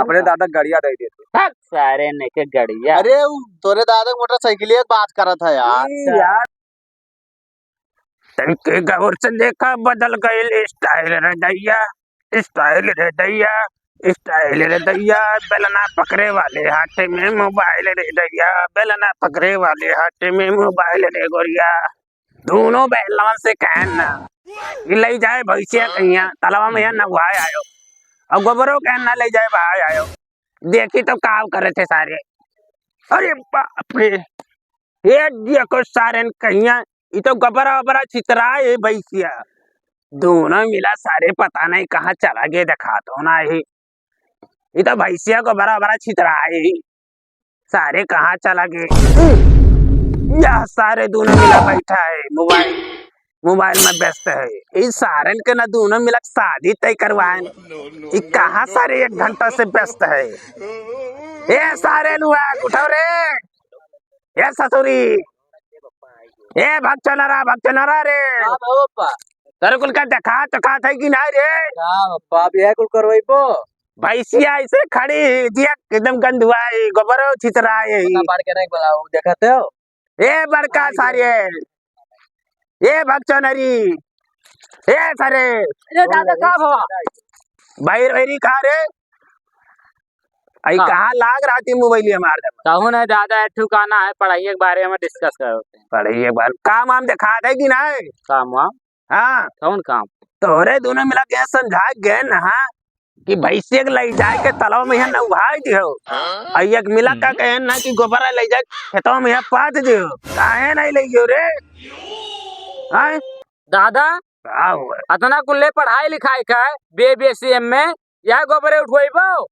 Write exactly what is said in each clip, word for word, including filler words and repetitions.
अपने दादा गड़िया दे देते। हट सारे ने के गड़िया। अरे, उ तोरे दादा के मोटरसाइकिल के बात करत है यार। ई यार। तनके गौर से देखा, बदल गइल style रे दैया, style रे दैया, style रे दैया। बेलना पकड़े वाले हाथ में mobile रे दैया, बेलना पकड़े वाले हाथ में mobile रे गोरिया। दोनों बैलवन से कहन ना कि ले जाए भैंसिया कहिया, तलवा में यहाँ नहवाए आयो, और गोबरो कहन ना ले जाए बहाए आयो। देखी तो का करे थे सारे। अरे बाप रे, ये देखो सारे न कहिया, ई तो गोबरा ओबरा छितराए है भैंसिया। दोनों मिला सारे पता नहीं कहाँ चला गए, देखा तो ना ही। ई तो भैंसिया गोबरा ओबरा छितराए ही। सारे कहाँ चला गए? यह सारे दोनों मिला बैठा है, mobile, mobile में व्यस्त है। ई सारन के ना दोनों मिला शादी तय करवाए। ई कहाँ सारे एक घंटा से व्यस्त है? ए सारे लुआ, उठो रे। ए ससुरी। ए भगचनरा, भगचनरा रे। का बा पप्पा? तोरे कुल का देखा तो खात है कि नहीं रे? का पप्पा, अब यह कुल करवाइबो? भैंसिया ऐसे खड़ी, दिया एकदम गंधुआई, गोबरो छितराए। पता पाड़ के नहीं बोला, वो देखते हो? ए बड़का सारे, ए भगचनरी, ए सारे। अरे दादा, का भवा? भाई रोहरी खा रे। आई का? कहाँ लाग रहा थी मोबाइल हमार जब? कहूँ नहीं दादा, एक ठो गाना है, पढ़ाई के बारे में discuss करो। पढ़ाई के बारे, काम वाम देखा दे कि नहीं? काम वाम? हाँ। कौन काम? तोहरे दोनों मिला के समझा गए ना कि भैंसे के ले जाए के तलवा में यहाँ नहवाई दियो। हाँ? और एक मिला का हम्म। कहे ना कि गोबरा ले जाए खेतवा में यहाँ पात दियो। काहे नहीं ले गयो रे? हाँ? दादा, का हुआ? अतना कुल्ले पढ़ाई लिखाई का है, बीए बीएससी एम में, यह गोबरे उठवाइबो?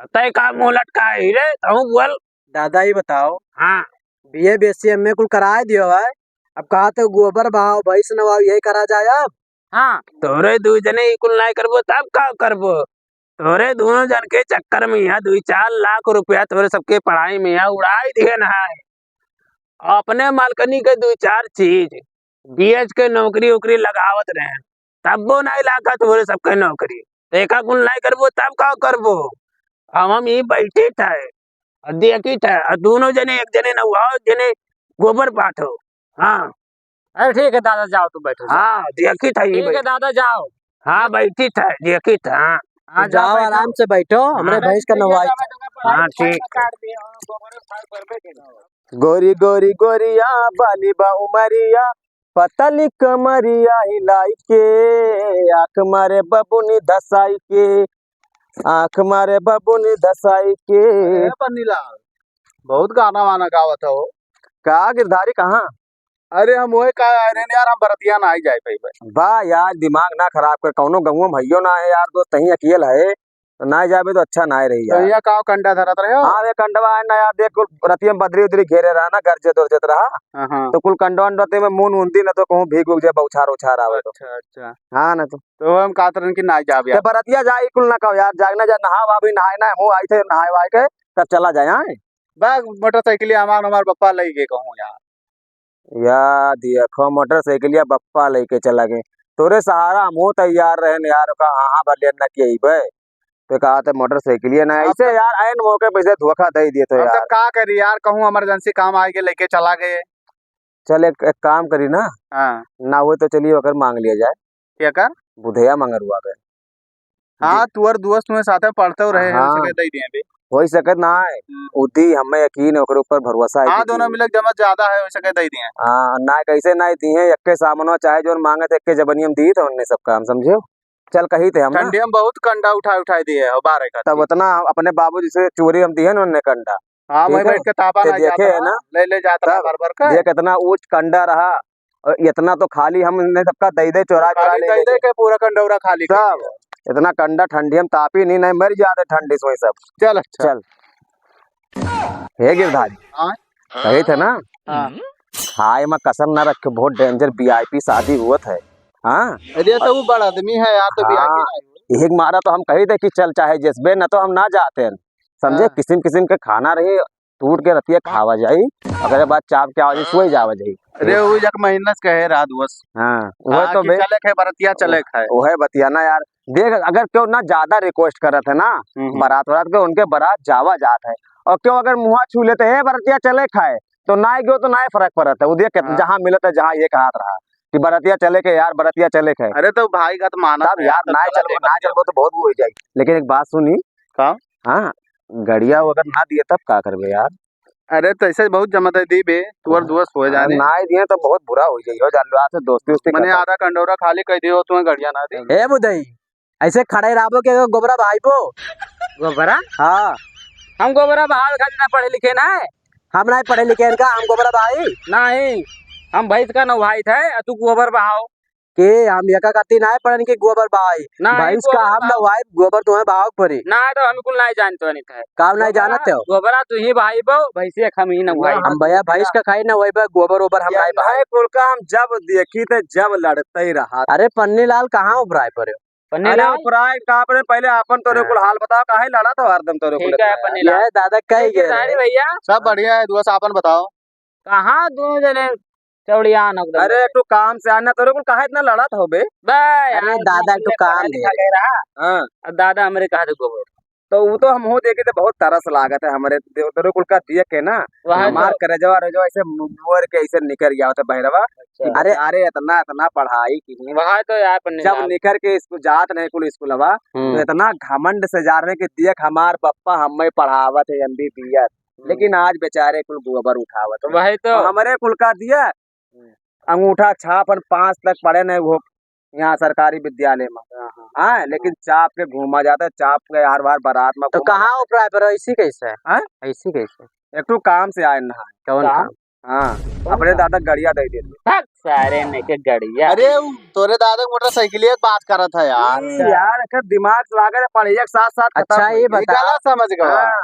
तय का मुँह लटकाए ही रे, तहूँ बोल। दादा, ई बताओ। हाँ। बीए बीएससी एम में कुल कराए दियो है, अब कहा तो गोबर बहाओ, भैंस नवाओ, यही करा जाए अब? हाँ। तोरे दू जने ई कुल नाई करबो, तब का करबो? तोरे दोनों जन के चक्कर में यहाँ दुई चार लाख रुपया तोरे सबके पढ़ाई में यहाँ उड़ाई दिए ना है। अपने मालकनी के दुई चार चीज बेच के नौकरी ओकरी लगावत रहे, तब्बो नाई लागा तोरे सबके नौकरी। तो एका कुल नाई करबो, तब का करबो? हम, हम ई बैठित है, और देखित है, और दोनों जने, एक जने नहवाओ, एक जने गोबर पाथो। हाँ। अरे ठीक है दादा, जाओ तुम बैठो, जाओ। हाँ, देखित है ई ठीक है बैठ- दादा, जाओ। हाँ, बैठित है, देखित है, हाँ। हाँ, तो जाओ, जाओ, बैठो। आराम से बैठो, हमरे हाँ। भैंस का नहवाई। हाँ, ठीक। गोरी गोरी गोरिया, बाली बा उमरिया, पतली कमरिया हिलाई के, आँख मारे बबुनी धसाई के, आँख मारे बबुनी धसाई के। अरे बन्नीलाल, बहुत गाना वाना गावत हो। का गिरधारी, कहाँ? अरे हम वही का आए रहे यार, हम बरतिया ना आई जाए पाई भाई। बा यार, दिमाग ना खराब कर, कौनो गौवा में हइयो ना है यार दोस्त, तहीं अकेल है, तो ना जाबे तो अच्छा ना रही तो यार। यहाँ का कंडा धरत रहे हो? हाँ, ये कंडवा है ना यार, देख कुल रतिया में बदरी उदरी घेरे रहा ना, गरजे दोरजत रहा। हाँ, हाँ। तो कुल कंडवा रतिया में मुन उन दी ना तो कहूँ भीग उग जाए, बौछार उछार आवे तो। अच्छा, अच्छा। हाँ ना तो। तो हम कहत रहन कि ना जाब तो यार। बरतिया जाई कुल ना कहो यार, जागना जा, नहाओ अभी, नहाए ना, हम आई थे नहाए वाए के, तब चला जाए, हाँ? बा मोटरसाइकिल हमार, हमार बप्पा लई के कहूँ यार। या देखो, मोटरसाइकिलिया बप्पा लेके चला गए। तोरे सहारा हमहू तैयार रहन यार, का हाँ, हाँ, भले न कि अइबे। तो कहा तो मोटरसाइकिलिया ना, अब ऐसे तो यार, ऐन मौके पे ऐसे धोखा दे दिए तो अब यार। तब का करी यार, कहूँ इमरजेंसी काम आए के लेके चला गए। चल, एक, एक काम करी ना। हाँ। ना हुए तो चलिए, ओकर मांग लिया जाए। क्या कर? बुधया मंगरुआ के। हाँ, दे- तुअर दोस्त में साथे पढ़ते रहे हैं, हाँ। सके दे दिए भी। होई सकत ना है। हम्म। उ दी, हमें यकीन है, ओकरे ऊपर भरोसा है हाँ, कि दोनों दी। मिलक जमा ज्यादा है, हो सके दे दिए। हाँ, ना कैसे ना दी है, एक्के सामनो चाहे जोन मांगे थे, एक्के जबनिया में दी तो उनने सब काम, समझे? चल कही थे हम ना। ठंडी में बहुत कंडा उठा उठा दिए हो, बारह का तब थी। उतना अपने बाबूजी से चोरी हम दिए ना उनने कंडा। हाँ, ठीक मैं है? बैठ के तापा ते ना देखे जाता है ना? ना, ले ले जाता ना तब भर भर का। देख इतना ऊंच कंडा रहा, और इतना तो खाली हमने सबका दे दे, चोरा चोरा खाली ले दे लेके। दे के पूरा कंडौरा खाली कर सब, दिया। इतना कंडा ठंडी हम तापी नहीं, नहीं मर जाते ठंडी से वही सब। चल, अच्छा। चल। हे गिरधारी, हाँ? कही थे ना? हाँ। खाए में कसर ना रखे, बहुत danger VIP शादी हुआ था। हाँ? अरे तो वो बड़ा आदमी है यार, तो VIP हाँ, ना हो। एक मारा तो हम कही थे कि चल चाहे जज्बे, ना तो हम ना जाते हैं। समझे? हाँ। किसिम किसिम के खाना रहे, टूट के रतिया खावा जाई, ओकरे बाद चाप के आवा जाई, सोई जावा जाई। अरे, वो एक महीना से कहे रहा दोस्त। हाँ, वो हाँ, तो कि बे-, चले के बरतिया चले खाए। वो है बतिया ना यार, देख, अगर केहू ना ज्यादा request करत है ना, हम्म, हम्म। बारात वारात के, उनके बारात जावा जात है। और केहू अगर मुँहा छू लेते, "हे बरतिया चले खाए", तो नाय गयो तो नाय फरक पड़त है। वो देख, हाँ। जहाँ मिलत है, जहाँ एक हाथ रहा कि बरतिया चले के यार, बरतिया चले के। अरे तो भाई का तो मानत तब है यार, यार, तो नाय चलबो, नाय चलबो तो बहुत वो हो जाई। लेकिन एक बात सुनी। का? हाँ, गड़िया अगर ना दिए तब का करबे यार? अरे तो ऐसे बहुत जमत है, दी बे, तू और हाँ। दोस्त हो अरे जाने। नाय दिए तो बहुत बुरा हो जाई हो, जान लो, आज से दोस्ती वोस्ती मने खत्म। आधा कंडौरा खाली कर दियो, तुम्हें गड़िया ना दे। ए बुधई, ऐसे खड़े रहबो के गोबरा बहाइबो? गोबरा? हाँ। हम गोबरा बहावे खातिर ना पढ़े लिखे ना है। हम नहीं पढ़े लिखे इनका, हम गोबरा बहाई। नहीं, हम भैंस का नवाइत है, आ तू गोबर बहाओ। के हम एका कत्ती नहीं पढ़न के गोबर बहाई। नहीं, भैंस का गोबर हम बहाओ। नवाई, गोबर तुम्हें बहाओ के पड़ी। ना तो हम कुल नहीं जानते नहीं थे। काम नहीं गोबरा, जानत हो? गोबरा तू ही बहाइबो, भैंसिया हम ही नवाई। हम भैया भैंस का खाई नवाई बा, गोबर ओबर हम ये नहीं बहाई। नहीं कुल का हम जब देखी थे जब लड़ते ही रहा। अरे पन्नी लाल कहाँ उभराए पड़े? पन्नी अरे लाल? उपराय का अपने पहिले आपन तोरे हाँ। कुल हाल बताओ, काहे लड़ा था हरदम तोरे कुल ठीक है, इतना? पन्नी लाल। ये दादा कह ये गए गिरधारी रहे। भैया? सब बढ़िया है, दुआ से आपन बताओ। कहाँ दोनों जने चौड़ियान एकदम? अरे, एक ठो काम से आना, तोरे कुल काहे इतना लड़ा था बे? बे, अरे यार, दादा, एक ठो ये काम पढ़ा दे। लिखा गए रहा। हाँ। अब दादा हमरे कहा दे गोबर। तो वो तो हम हो देखे थे, बहुत तरस लागत है हमरे दे-, तोरे कुल का देख के ना, वहाँ हमार तो करेजवा, रेजवा ऐसे मोर के ऐसे निकर गया होता बहरवा। अच्छा। अरे, अरे, इतना, इतना पढ़ाई की है। वहाँ तो यार पन्नी जब लाल। निकर के स्कूल जात रहे कुल स्कूलवा, तो हम्म। इतना घमंड से जा रहे कि देख हमार पप्पा हमें पढ़ावत है एमबीबीएस, हम्म। लेकिन आज बेचारे कुल गोबर उठावत तो है। वही तो। और हमरे कुल का दिया, हम्म। अंगूठा छाप हम पाँच तक पढ़े नहीं वो यहाँ सरकारी विद्यालय में। हाँ, हाँ। हाँ, लेकिन चाप के घूमा जाता है, चाप के हर बार बारात में तो घूमा कहाँ जाता है। उपराय पर ऐसी कैसे? हाँ? ऐसी कैसे? एक ठो काम से आए ना। कौन काम? काम? हाँ, कौन अपने काम? दादा गड़िया दे देते। हट, सारे ने के गड़िया। अरे, उ तोरे दादा के मोटरसाइकिलिया के बात करत है यार। ई यार, एकर दिमाग लागल है, पढ़ाई के साथ साथ खत्म अच्छा, हो ये गई। बता। गलत समझ गवा। हाँ,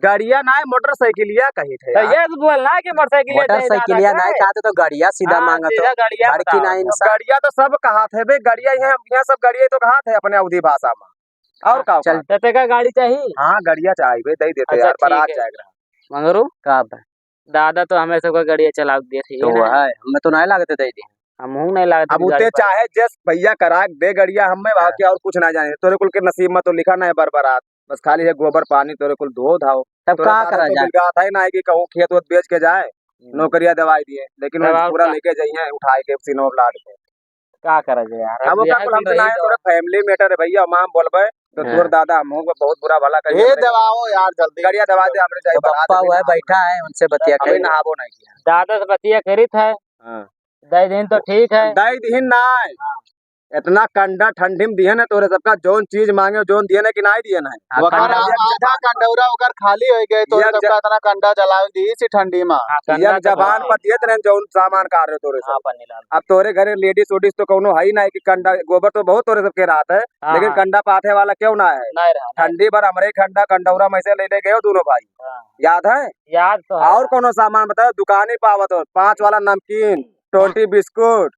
गड़िया ना है, मोटरसाइकिलिया कही थे तो यार। ये बोल ना कि मोटरसाइकिलिया दे दादा मोटरसाइकिलिया का ना है। कहा तो, तो गड़िया सीधा हाँ, मांगा तो सीधा गड़िया भड़की बताओ। ना इंसान। गड़िया तो सब कहा थे बे, गड़िया यहाँ, यहाँ सब गड़िया तो कहा थे अपने अवधी भाषा में। और हाँ, का चल। का? तो तेका गाड़ी चाहिए? हाँ, गड़िया चाहिए बे, दे देते अच्छा, यार, बारात ठीक है। जाएगा। मंगरू? का बा? दादा तो हमें सबका गड़िया चला दिए थे, तो ये ना? वह है, हमें तो नहीं लागत दे दी। हमहू नहीं लागत अब कि उते गाड़ी पर चाहे जस भैया करा के दे गड़िया हमें, हाँ। बाकी और कुछ ना जाने। तोरे कुल के नसीब में तो लिखा ना है बर बारात, बस खाली है गोबर पानी तोरे कुल धो धाओ। तब तोरा का दादा करा तो जाए? बिलगात है ना है कि कहूँ खेत वेत बेच के जाए, हम्म। नौकरिया दवाई दिए, लेकिन तब वो और पूरा का? लेके जाइए उठाए के सिनोर लाद के। का करा जाए यार, अब अब वो का यह कुल कुल हमसे ना रही है, तो। थोड़ा family matter है भैया, हम बोलबे तो हाँ। तोर दादा हमहू को बहुत बुरा भला करिए ए, हमरे। दबाओ यार, जल्दी। गड़िया दबा दे, हमरे जाए तो बारात पप्पा अभी वह नहा बैठा है, उनसे बतिया अभी करिए। नहाबो नहीं किया। दादा से बतिया करित है। हाँ। दे दिन तो ठीक है। दे दिन ना। हाँ। इतना कंडा ठंडी में दिए ना तोरे सबका, जौन चीज मांगे, जौन दिए ना कि नहीं दिए ना। हाँ, वकर कंडा। आधा कंडौरा ओकर खाली हो गए, तोरे एक ज-, सबका इतना कंडा जलावे दी इसी ठंडी में। हाँ, कंडा एक तो जबान बहुत। पर दिए तने जौन सामान का रहे तोरे हाँ, सब। पन्नी लाल। अब तोरे घरे ladies उडीज तो कौनो है ही नहीं कि कंडा, गोबर तो बहुत तोरे सबके रात है, हाँ, लेकिन हाँ। कंडा पाथे वाला क्यों ना है? नहीं रहा, नहीं। ठंडी भर हमरे कंडा, कंडौरा में से ले ले गए दोनों भाई। हाँ। याद है? याद तो है। और कौनो सामान बताओ, दुकान ही पावत हो, पाँच वाला नमकीन, टोंटी बिस्कुट,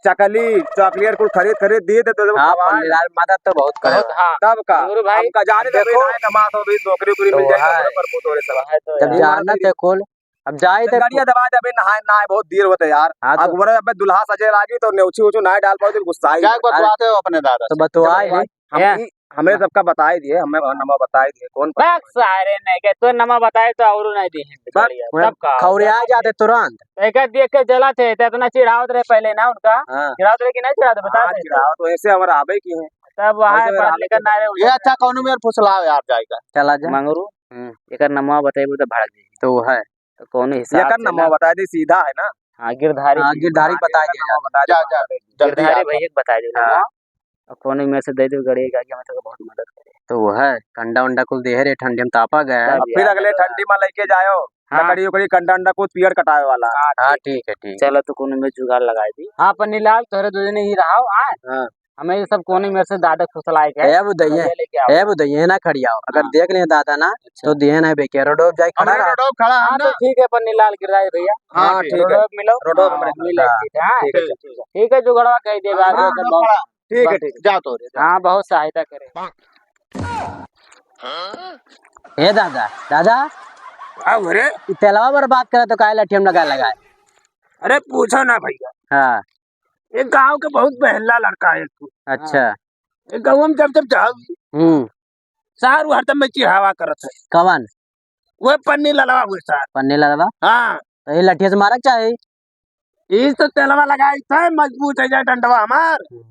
चकली, चॉकलेट कुल खरीद, खरीद दिए थे तो हाँ, खवाए। पन्नी लाल मदद तो बहुत करे बहुत, हो। हाँ। तब का? गुरु भाई, हमका जाने दे देखो। भाई, ना कमा तो अभी नौकरी, वोकरी तो मिल जाए, वह तो है। पर मुंह तोड़े सब। वह तो जब है। जानत है कुल, अब जाए तो तो गड़िया दबाए दे, अभी नहाए, नहाए बहुत देर होते यार। हाँ, अब तो बोले, अबे दुल्हा सजे लागी तो नेउची उची ना डाल पाओ, तो गुस्सा ही जाए है। बतवाते हो अपने दादा तो से। बतवाए चलो, ले। हम ए। ई, हमरे सबका बताए दिए, हमें नमवा बताए दिए, कौन बस सारे नहीं गए, तो नमवा बताए तो और नहीं दिए हैं बस, गड़िया। वह तब का? खौरिया जाते तुरंत। एक देख के जला थे, तो इतना चिढ़ावत रहे पहले ना उनका। हाँ। चिढ़ावत रहे कि नहीं चिढ़ावत, बता हाँ, दे। चिढ़ावत तो ऐसे हमारा आबे की है। तब वहाँ ऐसे हमारा पढ़ आबे लिखा की ना रहे, ये उनका अच्छा, कौनो मेर फुसलाओ यार, जाएगा। चला जा। मंगरू, हम्म। एकर नमवा बताइबू तो भड़क जाई। तो वो है। तो कौनो हिसाब एकर से नमवा ना। बता दे, सीधा है ना? हाँ, गिरधारी हाँ, जी। गिरधारी हाँ, बता एकर दिया नमवा जाए। बता दे, जा, जा, बता दे। जल्दी गिरधारी जा। भैया के बता दे हाँ। नमवा। और कौनो मेर से दे दे गड़िया के आगे, हमें तो बहुत मदद करे। तो वो है, कंडा उंडा कुल देहे रे ठंडी में तापा गया है। तब अब फिर यार अगले ठंडी में लेके जाओ, हाँ। लकड़ी उकड़ी, कंडा उंडा कुछ पेड़ कटावे वाला। हाँ, हाँ, ठीक। ठीक है, ठीक। चलो, तो कौनो मेर जुगाड़ लगाई दी। हाँ, पन्नी लाल, तोहरे दो जने ही रहो, हाँ। हाँ। हमें ये सब कौनो मेर से दादा फुसलाए के है। ए बुधई, हमें ये लेके आओ। ए बुधई, ये ना खड़ियाओ। अगर हाँ। देख ले दादा ना, अच्छा। तो दिहे ना बेके, रोडो पे जाए खड़ा हमरे रहा। रोडो पे खड़ा है हाँ, ना? तो ठीक है, पन्नी लाल गिरधारी भैया। हाँ, हाँ, ठीक है। रोडो पे मिलो। रोडो पे हाँ, मिलो। मिले हाँ। ठीक है, हाँ। ठीक है, ठीक है। ठीक है, जुगड़वा कह देगा, हाँ, अरे, रोडो पे बहुत खड़ा। ठीक है, बस। ठीक है, जाओ तो रे, जाओ। हाँ, बहुत सहायता करे। ए दादा, दादा। का हो रे? ई तेलवा बर्बाद करे तो काहे लठियम लगा लगाए? अरे पूछो ना भैया। हाँ। एक गांव के बहुत बहला लड़का है एक ठो। अच्छा। हाँ। ए, गौवा में जब जब जाओ, हम्म। सार वो हरदम में चिढ़ावा करत है। कवन? वो पन्नी ललवा हुए सार। पन्नी ललवा? हाँ। तो ये लठिया से मारक चाही। ई तो तेलवा लगाई थे, मजबूत है जा डंडवा हमार। हम्म।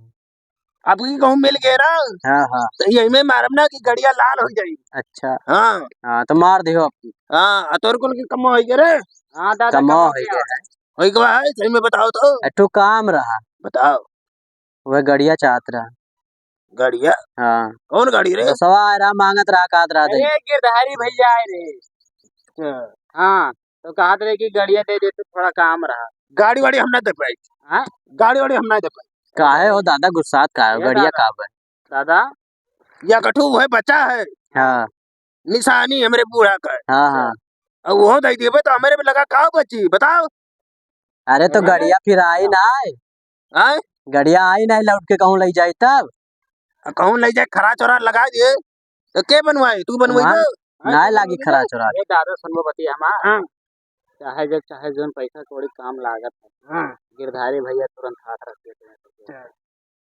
अब की कहूँ मिल गए ना, हाँ, हाँ। तो यही में मारब ना कि गड़िया लाल हो जाई। अच्छा। हाँ। हाँ, तो मार दियो अब की। हाँ, आ तोर कुल के कमवा होई गए रे? हाँ, दादा, कमवा कमवा होई गया। गया है। होई गवा है, सही में बताओ तो। एक ठो काम रहा। बताओ। वह गड़िया चाहत रहा। गड़िया? हाँ। कौन गाड़ी रे? बसवा आए रहा, मांगत रहा, कहत रहा दे। अरे, गिरधारी भैया आए रहे। अच्छा। हाँ, तो कहत रहे कि गड़िया दे दे, तो थोड़ा काम रहा। गाड़ी वाड़ी हम ना दे पाई। हाँ? गाड़ी वाड़ी हम ना दे पाई। काहे हो दादा, गुस्सात काहे हो? ए गड़िया दादा। का बा? दादा। या कठू वह बचा है। हाँ। निशानी हमरे बूढ़ा का है। हाँ, हाँ। अब वो दे देबे तो हमरे में लगा का बची, बताओ? अरे तो गड़िया फिर आई ना है। आय? गड़िया आई ना, लौट के कहूँ ले जाई तब। आ, कहूँ ले जाए, खरा चोरा लगा दिए, तो के बनवाई? तू बनवाई वहाँ तो? ना लागी खरा चोरा। ए दादा, सुनबो बतिया हमार। हाँ। चाहे जब चाहे जोन पैसा कौड़ी काम लागत है। हाँ। गिरधारी भैया तुरंत हाथ रख देते हैं। अच्छा।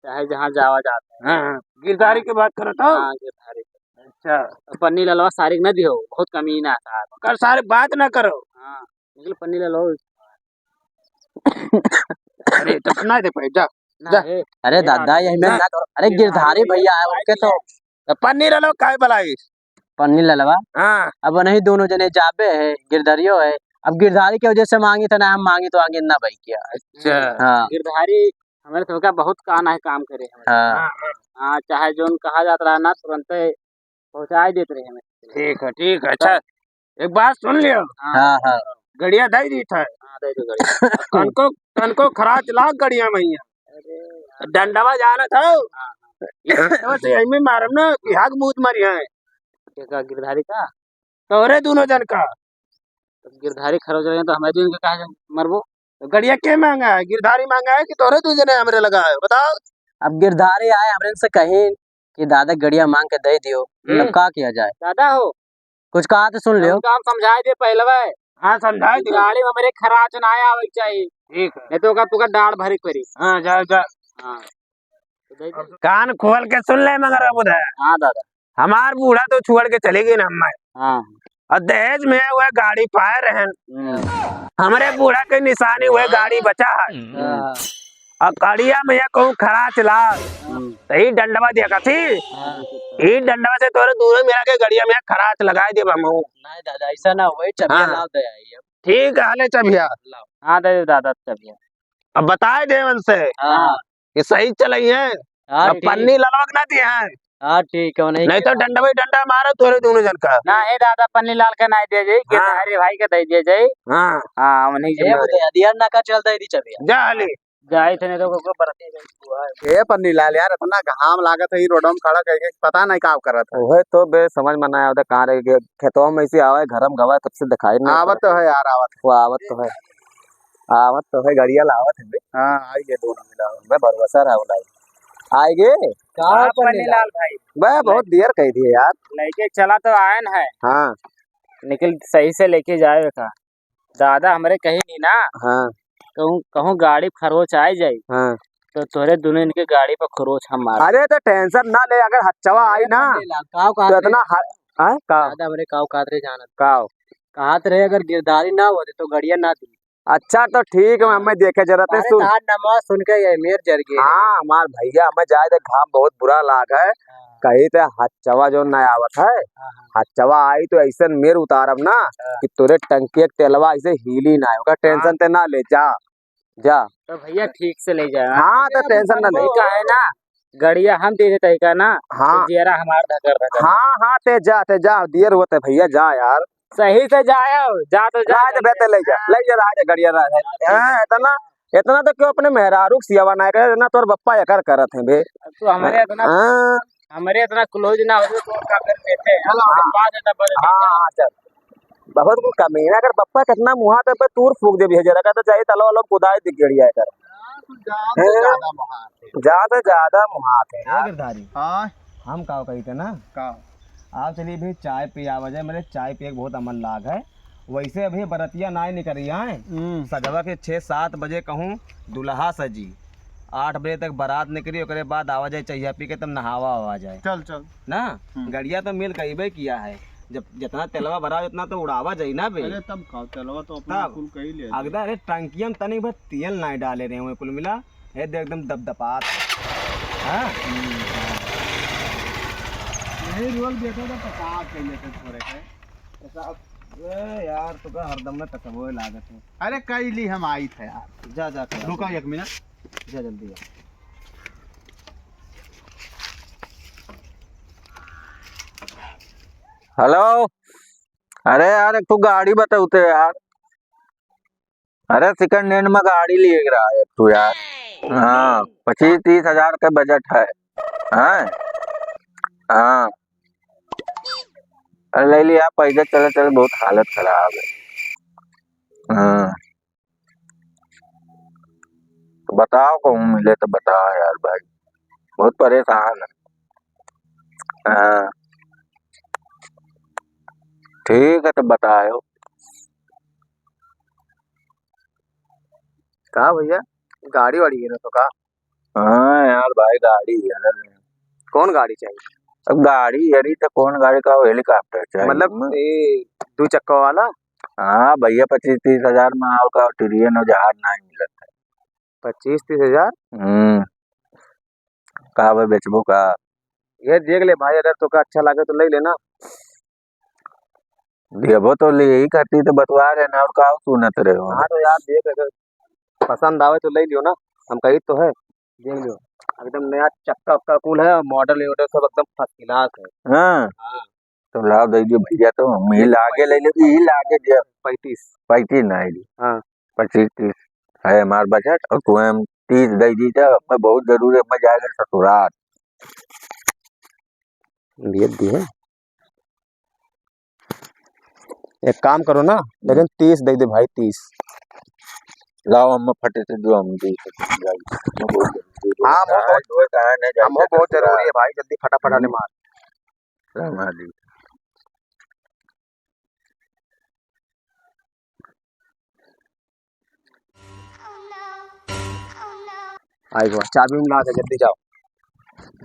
चाहे जहाँ जावा जाते हैं। हाँ, हाँ। गिरधारी हाँ। के बात करत हो? हाँ, गिरधारी। अच्छा। तो पन्नी ललवा सारिक न दियो, बहुत कमीना है सार। कर सारे बात ना करो। हाँ, निकल पन्नी ललवा। अरे, तब ना दे पाए, जा, ना, जा। ए, अरे ए, दादा, दादा, यही में ना। ना करो। अरे, गिरधारी गिरधारी भैया है, उनके तो। तो पन्नी ललवा काहे बुलाइस? पन्नी ललवा? हाँ। अब नहीं दोनों जने जाबे है, गिरधारियो है। अब गिरधारी के वजह से मांगी था ना, हम मांगी तो आगे ना भाई क्या। अच्छा। हाँ। गिरधारी हमारे तो का बहुत कान है, काम करे हमारे। हाँ। हाँ, हाँ। हाँ, चाहे जोन कहा जात रहा ना, तुरंते पहुँचाई देत रहे हमें। ठीक है, ठीक है। अच्छा, एक बात सुन लियो। हाँ। हाँ, हाँ। गड़िया दे दी था। हाँ, दे दो गड़िया। तनको, तनको खराच लाग गड़िया में ही। अरे यार। डंडवा जाना था। हाँ, हाँ। ये तो यही में मारम ना कि हाग मूत मारी है। के का गिरधारी का? तोरे दोनों जन का। तो गिरधारी खरोच रहे हैं तो हमें भी उनके कहा मरबो। तो गड़िया के मांगा है? गिरधारी मांगा है कि तोरे दू जने हमरे लगा है? बताओ। अब गिरधारी आए हमरे से कहीं कि दादा गड़िया मांग के दे दियो, हम्म। तब का किया जाए? दादा हो। कुछ कहा तो सुन लियो। उनका हम समझाए दे पहले भाई। हाँ, समझाए दे। गाड़ी में हमरे खराच ना आवे के चाहिए। ठीक है। नहीं तो ओका तुका डांड भरे के पड़ी। हाँ, जा, जा। हाँ। तो दे दे। कान खोल के सुन ले मगर अब उधर। हाँ दादा। हमार बूढ़ा तो छोड़ के चली गई ना हमार। हाँ। और दहेज में वह गाड़ी पाए रहन। हम्म। हमरे बूढ़ा के निशानी वह गाड़ी बचा है। हाँ। और गड़िया में यह कहूँ खराच लाग, हम्म। तो ई डंडवा देखा थी। हाँ। ई डंडवा से तोरे दोनों मिला के गड़िया में खराच लगाए देब हमहू। नहीं दादा, ऐसा ना होए, चबिया हाँ। लाओ दे आई अब। ठीक है, ले चबिया। लाओ। हाँ, दे दे दादा चबिया। अब बताए दे उनसे। हाँ। ये सही चलई है। हाँ, अब ठीक। पन्नी ललवा के ना दिए हैं। हाँ, ठीक है, उन्हीं नहीं के तो डंडा भाई डंडा मारो तोरे दोनों जन का। ना, हे दादा, पन्नी लाल का ना दे जाई, हाँ। गिरधारी भाई का दे दिया जाई। हाँ। हाँ, उन्हीं के ए, मारे। वो दे दिया ना का चल दे दी चबिया। जा हाली। जाई थे नहीं तो को बरती गई हुआ है। ए पन्नी लाल यार, इतना घाम लागत है, ई रोड में खड़ा करके पता नहीं का करत है। ओहे तो बे समझ में ना आवत कहाँ रह गए, खेतवा में से आवे, घर में गवा, तब से दिखाई नहीं आवत पड़त। तो है यार, आवत है। वो आवत तो है। आवत तो है, गड़िया लावत है बे। हाँ, आई गे दोनों मिला, मैं भरोसा रहा उलाई। आई गे? का हाँ, पन्नी पन्नी लाल? लाल भाई। बे, बहुत देर कह दिए यार। लेके चला तो आयन है। हाँ। लेकिन सही से लेके जाए का। दादा हमरे कही नहीं ना। हाँ। कहूँ, कहूँ गाड़ी खरोच आ जाई। हाँ। तो तोरे दोनों इनके गाड़ी पर खरोच हम मार। अरे तो tension ना ले, अगर हच्चवा आई ना, पन्नी लाल, काव तो कात इतना रे? ह-, हाँ, काव? दादा हमरे काव कात रे जानत। काव? कहत रहे अगर गिरदारी ना होते तो गड़िया ना दी। अच्छा, तो ठीक है, हाँ। मैं देखे जरा ते अरे, सुन। तार नमवा सुन के ये मेर जर गए। हाँ, हमार भैया, हमें जाए दे, घाम बहुत बुरा लाग है। हाँ। कही ते हच्चवा जो ना आवत है, हाँ, हाँ। हच्चवा आई तो ऐसन मेर उतारब ना हाँ। कि तोरे टंकी एक तेलवा ऐसे हीली ना, ओकर tension हाँ। ते ना ले, जा, जा। तो भैया ठीक से ले जाए। हाँ, तो tension ना ले। का है ना, गड़िया हम दे देते का ना, हाँ। तो जियरा हमार धकर धकर। हाँ, हाँ, ते जा, ते जा, देर होते भैया, जा यार। सही से जाए, जा तो जा। राज बे, ते ले जा, ले जा, राज गड़िया राज है। हाँ, इतना, इतना तो क्यों अपने मेहरारू के सियावा ना करे, इतना तोर बप्पा एकर करत है बे। अब तो हमरे इतना, हाँ। हमरे इतना close ना हो तो का कर लेते हैं। चलो, हाँ। बाद में तब हाँ, हाँ, चल। बहुत कुछ कमी है। अगर बप्पा कितना मुहा तो पे तूर फूक दे भी है, जरा का तो चाहिए तलो वालो कुदाई दिख गड़िया कर। हाँ, तो ज्यादा हैं? ज्यादा मुहा है। ज्यादा ज्यादा मुहा है ए यार। गिरधारी, हाँ। हम का कही थे ना? का? आओ चलिए भी चाय पी आवा जाए, मेरे चाय पिए के बहुत अमल लाग है। वैसे अभी बरतिया ना निकल रही है। हम्म। सजवा के छः सात बजे कहूँ दुल्हा सजी, आठ बजे तक बारात निकरी, ओकरे बाद आवा जाए, चहिया पी के तब नहावा आवा जाए। चल, चल। ना? हम्म। गड़िया तो मिल गईबे किया है। जब जितना तेलवा भरा, उतना तो उड़ावा जाई ना बे। अरे, तब का, तेलवा तो अपना तब। कुल कही ले। अगदा, अरे, टंकिया में तनिक भर तेल नाहीं डाले रहे हुए कुल मिला। ये देख, एकदम दपदपात। हाँ? यही रोल देते तो पचास कर लेते थोड़े के। पचास, ए यार, तो का हरदम में कसबोए लागत है। अरे, कई ली हम आई थे यार। जा, जा, करा रुका दे। एक मिनट। जा जल्दी आ। हेलो, अरे यार, एक ठो गाड़ी बतौते यार। अरे, सेकंड हैंड में गाड़ी लिए रहा है तू यार। हाँ, पच्चीस तीस हजार का बजट है। हाँ, हाँ। अरे, ले लिया पैसा, चले चले, बहुत हालत खराब है। हाँ, तो बताओ, कहूँ मिले तो बताओ यार भाई, बहुत परेशान है। हाँ, ठीक है, तो बताओ। का भैया, गाड़ी वाड़ी है ना तो का? हाँ यार भाई, गाड़ी है ना। कौन गाड़ी चाहिए? अब गाड़ी है नहीं तो कौन गाड़ी का, हेलीकॉप्टर चाहिए मतलब, हमें। ए, दो चक्का वाला? हाँ भैया, पच्चीस तीस हजार में आओ का, ट्रेन और जहाज नहीं मिलता है। पच्चीस तीस हजार? हम्म, का भाई, बेचबो का? ये देख ले भाई, अगर तोका अच्छा लागे तो ले लेना। देबो तो ले ही खातिर तो बतवा रहे ना, और का सुनत रहे हो? हाँ तो यार, देख, अगर पसंद आवे तो ले लियो ना, हम कही तो है, देख लियो, एकदम नया चक्का उक्का कुल है, मॉडल वॉडल सब एकदम फर्स्ट क्लास है। हाँ। हाँ। तो लाओ, दे दियो भैया, तो हम यही लागे ले ले, यही लागे दिया। पैंतीस। पैंतीस ना आई। हाँ। पच्चीस तीस है हमार बजट, और तुम्हें हम तीस दे दी, तो हमें बहुत जरूरी है, हमें जाएगा ससुराल। दिए दिए। एक काम करो ना, लेकिन तीस दे दे भाई, तीस। लाओ, हम फटे से दो, हम दे सकते हैं, जाओ। हाँ, हम बहुत, हम बहुत जरूरी है भाई, जल्दी फटाफट आने मार। राम जी। आई हुआ, चाबी में ला दे, जल्दी जाओ,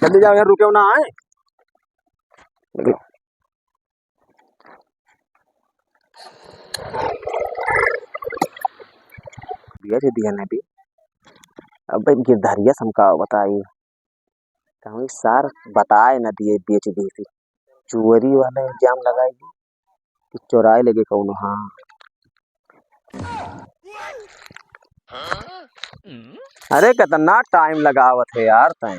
जल्दी जाओ, यहाँ रुके ना आए। निकलो। दिया जो दिया ना भी। अब भाई गिरधारिया से हम का बताई, कहूँ सार बताए ना दिए, बेच दी थी। चोरी वाला इल्जाम लगाई कि चोराए लेगे कौनो। हाँ, अरे कितना टाइम लगावत है यार तैं।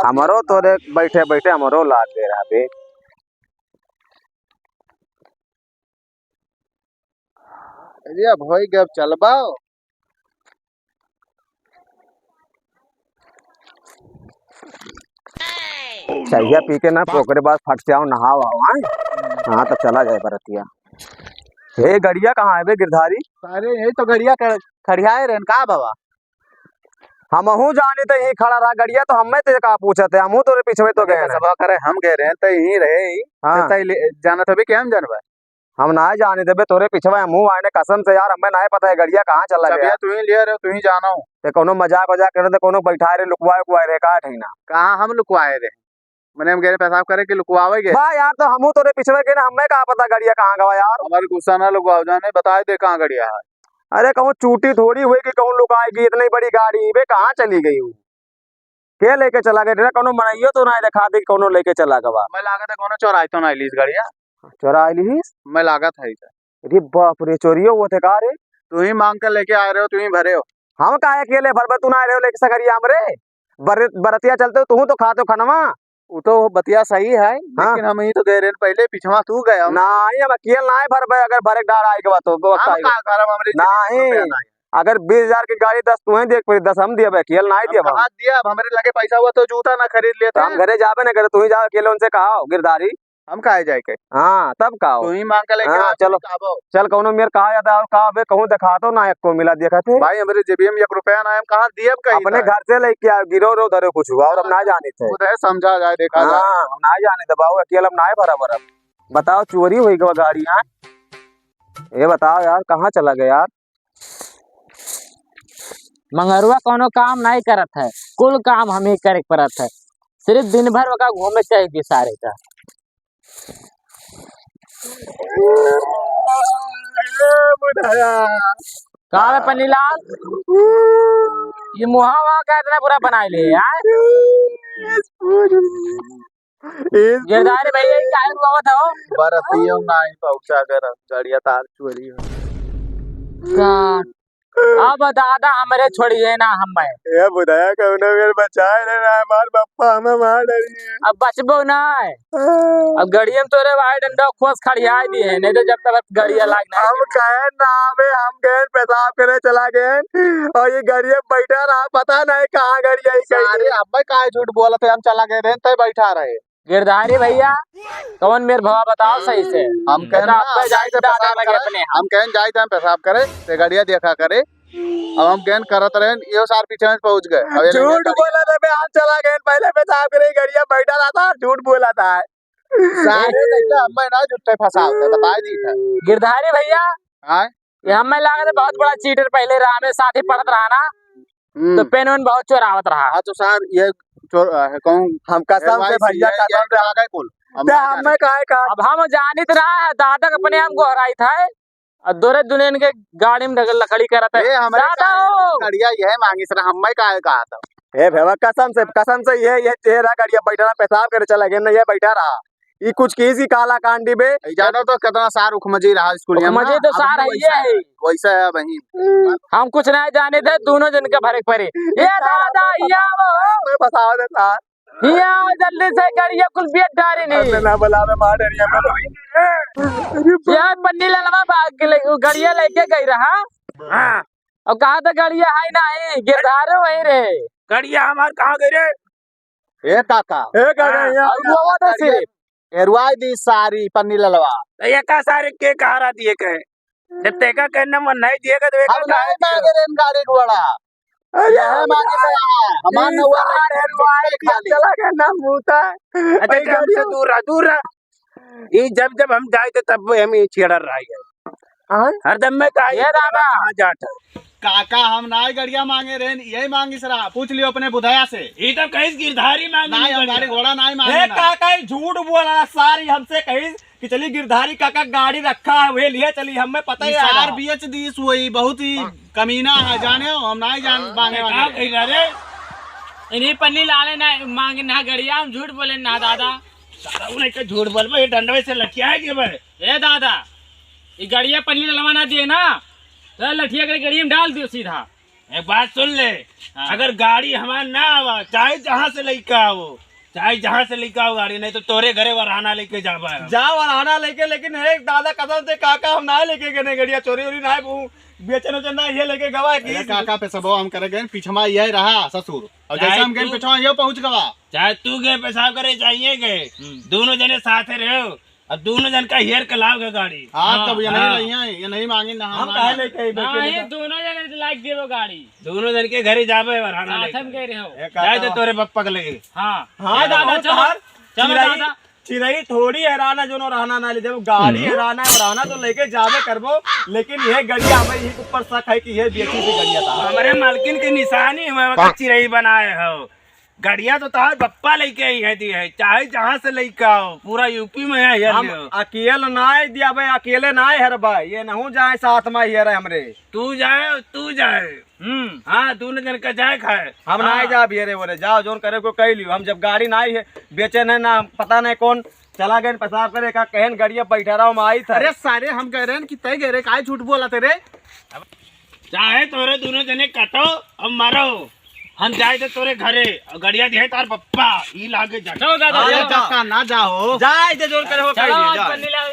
हमरो तोरे बैठे बैठे हमरो लाग गए रहा बे। अरे अब होई गए, अब चलबा। चहिया पी के ना, ओकरे बाद फट से आओ, नहाओ आओ, हाँ? हाँ, तो चला जाए बरतिया। हे, गड़िया कहाँ है बे गिरधारी? अरे, यही तो गड़िया क-, खड़ियाए रहन का बाबा? हमहू जानी तो यहीं खड़ा रहा गड़िया, तो हमें ते का पूछत है, हमहू तोरे पिछवे तो गए ना। सभा करे, हम गए रहे, तो यहीं रहे ही। हाँ। तो तै ले, जानत हबे कि हम जानबा? हम ना जाने देबे तोरे पिछवा, हमहू आए ने कसम से यार, हमें नाहीं पता है गड़िया कहाँ चला गया। तू ही लिया रहे, तू ही जानो। ते कौनो मजाक वजाक करे, ते कौनो बैठाए रहे, लुकवाए उकवाए रहे, का ठीक ना? कहाँ हम लुकवाए रहे? मने हम गए रहे पेशाब करे कि लुकवावे गए? बा यार, तो हमहू तोरे पिछवा गए ना, हमें का पता गड़िया कहाँ गवा यार। हमारे गुस्सा ना लुकवाओ, जाने बताए दे कहाँ गड़िया है। अरे कहूँ चूटी थोड़ी हुई कि कहूँ लुकाएगी, इतनी बड़ी गाड़ी बे कहाँ चली गई हूँ? के लेके चला गए रे? कौनो मनइयो तो नाहीं देखा दे, कौनो लेके चला गवा। मैं लागत है कौनो चोराई तो नाहीं लीस गड़िया। चोराई लीस? मैं लागत है इधर। अरे बाप रे, चोरियो हुआ थे का रे? तू ही मांग के लेके आए रहे हो, तू ही भरे हो। हम काहे अकेले भरबे, तू ना रहे हो लेके सगरिया हमरे? बर-, बरतिया चलते हो, तू तो खाते हो खनवा। वो तो बतिया सही है, हाँ। लेकिन हम ही तो गए रहे पहले, पिछवा तू गया। नाहीं, हम अकेले नाहीं भरबे, अगर भरे डार आए के बाद तो, तो हम का करब, हमरे जेब में रुपया नाहीं। अगर बीस हजार की गाड़ी, दस तू ही देख पड़ी, दस हम दिए, अकेले नाहीं दिए हम। कहाँ दिया, अब हमरे लगे पैसा हुआ तो जूता ना खरीद लेते। हम घरे जाबे ना करे, तू ही जाओ अकेले, उनसे कहा हो, गिरधारी। हम काहे जाए के? हाँ, तब का हो? तू ही मांग के लेके हाँ, आ, चलो। चल कौनो मेर कहा जाता है, और कहा बे, कहूँ देखा तो ना, एक को मिला देखा थे। भाई, हमरे जेबिया में एक रुपया ना है, हम कहाँ दिए, अब कहीं अपने घर से लेके आओ, गिरो रो धरे कुछ हुआ, और हम ना जाने थे। उधर समझा जाए, देखा जाए। हाँ, हम ना जाने थे बाबू, अकेले हम ना है बराबर। अब बताओ, चोरी हुई गवा गाड़ी, हाँ? ये बताओ यार, कहाँ चला गया यार? मंगरुआ कौनो काम नाहीं करत है, कुल काम हमें करे के पड़त है। सिर्फ दिन भर ओका घूमे चाहिए सारे का। बुढ़ाया। का बे पन्नीलाल? ये मुहा वहा का इतना बुरा बनाए ले, यार? गिरधारी भैया, ये काहे रोवत हो? बरतियो नाहीं पहुँचा कर, गड़िया तार चोरी हो। का? अब दादा हमरे छोड़िए ना हमें। ए बुढ़ाया, कौनो मेर बचाए ले ना, हमार बप्पा हमें मार डरी है। अब बचबो ना है। हाँ। अब गड़िया में तोरे भाई डंडा खोस खड़ियाए दी है, नहीं तो जब तक गड़िया लाग ना हम गए ना, अबे हम गए पेशाब करे चला गए, और ये गड़िया बैठा रहा, पता नहीं कहाँ गड़िया ही गई। सारे अब्बे काहे झूठ बोलत है, हम चला गए रहे, तय बैठा रहे। गिरधारी भैया, कौन मेर भवा बताओ सही से। हम कहन बता, ना, अब्बे जाए जाए तो दादा पेशाब लगे करे। अपने हम। हम कहन जाए तो हम पेशाब करे, ते गड़िया देखा करे। अब हम कहन करत रहेन, यो सार पीछे में पहुँच गए। अब ये झूठ बोला था बे, हम चला गए, पहले पेशाब करे, गड़िया बैठा रहा था, झूठ बोला था। सारे लइका हमें ना झूठे फंसावत है, बताए दी था। गिरधारी भैया, हाँ? ये हमें लागत है बहुत बड़ा चीटर पहले रहा, हमें साथ ही पढ़त रहा ना, हम्म। तो पेन वेन बहुत चोरावत रहा। हाँ, तो सार, ये चोर, अ, है कौन? हम कसम से एडवाइस भैया, ये, ये कसम से आ गए कुल। हम ते ना हमें जाने। काहे का? अब हम जानित रहा है, दादा के अपने हम गोहराइत है, और दोरे दुनियन के गाड़ी में लकड़ी करत है। ए, हमरे दादा का हो! गड़िया यह मांगिस रहा, हमें काहे कहा था? ए भैया, कसम से, कसम से ये, ये चेहरा गड़िया बैठा रहा, पेशाब करे चला गया, ना ये बैठा रहा। ई कुछ की सी काला कांडी बे। ई जानो तो कितना सार उखमजी रहा स्कूलिया में उखमजी ना, तो अब सार है वैसा ये है। वैसा है वही। हम कुछ नहीं जाने थे, दोनों जन के भरे के परे। ए दादा, हिया आओ। मैं फंसावा दे सार। हिया आओ, जल्दी से गड़िया कुल बेच डारी नहीं। अरे ना बोला, मैं मार डरिया मैं। ये पन्नीलालवा भाग के ले, वो गड़िया लेके गई रहा। हाँ। और कहा था गड़िया है नहीं, गिरधारे वहीं रहे। गड़िया हमार कहाँ गई रे? ए काका। ए काका, हाँ, यहाँ और रोवा दे सिर्फ। एरुआई दी सारी पन्नीलालवा। तो ये का सारे के कहा रहा दिए कहे? जब तेका कहना मन नहीं दिए का तो एक हम का नहीं दिए? मांगे रे गाड़ी घोड़ा। अरे यह मांगे तो हमार ई नौआ सारे नहीं एरुआई के खाली। चला गया ना मुता। अच्छा, भाई जब हमसे गड़िया दूर रहा, दूर रहा। ई जब जब हम जाए थे तब हम ई छेड़र रहा है। हाँ? हरदम में का ये ई दादा। कहाँ जात है? काका, हम नाई गड़िया मांगे रहेन, यही मांगिस रहा। पूछ लियो अपने बुधया से। ई तो कहिस गिरधारी मांगे नाई, हम गड़िया। गाड़ी घोड़ा नाई मांगे ए ना। काका, ई झूठ बोला सारी हमसे कहिस कि चली गिरधारी काका गाड़ी रखा है, वही लिए चली, हमें पता ई ही सार आला। बेच दीस वही, बहुत ही कमीना है, जाने हो, हम नाई जान मांगे का वाले। कही रहे? इन्हीं पन्नीलाले ना मांगे ना गड़िया, हम झूठ बोले ना दादा। सारा उन्हें के झूठ बोलबे, ये डंडवे से लठिया है के बे? ए दादा, ई गड़िया पन्नीलालवा ना दिए ना, तो लठिया के गड़िया में डाल दियो सीधा। एक बात सुन ले, हाँ। अगर गाड़ी हमार ना आवा, चाहे जहाँ से लेके आवो, चाहे जहाँ से लेके आओ गाड़ी, नहीं तो तोरे घरे वरहाना लेके जाबा है। जा वरहाना लेके, लेकिन हे दादा कसम से काका हम ना लेके गए गड़िया, चोरी उरी ना है, वो बेचन उचन ना, ये लेके गवा है कि अरे काका पे सबो हम करे गए, पीछमा ये रहा ससुर। और जैसे चाहे हम गए तू पीछमा ये पहुँच गवा। चाहे तू गए पेशाब करे, चाहे ये गए, हम्म। दोनों जने साथे रहो। अब दोनों जन का हेर के लाओगे गाड़ी। हाँ, हाँ, तब ये नहीं हाँ। रही है, ये नहीं मांगे ना हम हम काहे मांगे। लेके आई, ना, बेटे ये लेके? दोनों जने लाग देबो गाड़ी। दोनों जन के घरे जाबे वरहाना साथ लेके। हम गए रहो। ए, काका। जाए तो तोरे पप्पा के लगे। हाँ। हाँ, ए, दादा, बहुत चलो। हर चलो, चिरई, दादा। चिरई थोड़ी हराना जो नो रहना ना ले जाओ, गाड़ी हम्म। हराना है, वरहाना तो लेके जाबे करबो, लेकिन ये गड़िया हमें यही ऊपर शक है कि ये बेची से गड़िया था। हमारे मालकिन के निशानी हुआ, चिरई बनाए हो। गड़िया तो तोहार बप्पा लेके आई है, दी है, चाहे जहाँ से लेके आओ, पूरा यूपी में है, ये हम लियो। अकेले ना है दिया भाई, अकेले ना है हर भाई, ये नहू जाए साथ में, ये रहे हमरे। तू जाए, तू जाए। हम्म। हाँ, दोनों जन का जाए खाए। हम ना हाँ। जाब, ये रे, वो रे, जाओ, जोन करे को कह लियो। हम जब गाड़ी ना आई है, बेचे नहीं ना, पता नहीं कौन चला गए पेशाब करे, का कहन गड़िया बैठा रहा, हम आई था। अरे सारे, हम कह रहे हैं कि तय गए रे, काहे झूठ बोला थे रे? चाहे तोरे दोनों जने कटो और मरो, हम जाए थे तोरे घरे और गड़िया दिए तार पप्पा, ई लागे जा। चलो दादा, अरे चलो। काका, ना जाओ। जाए थे जोर करे हो, चलो, कह दिए, जा। पन्नी लाओ।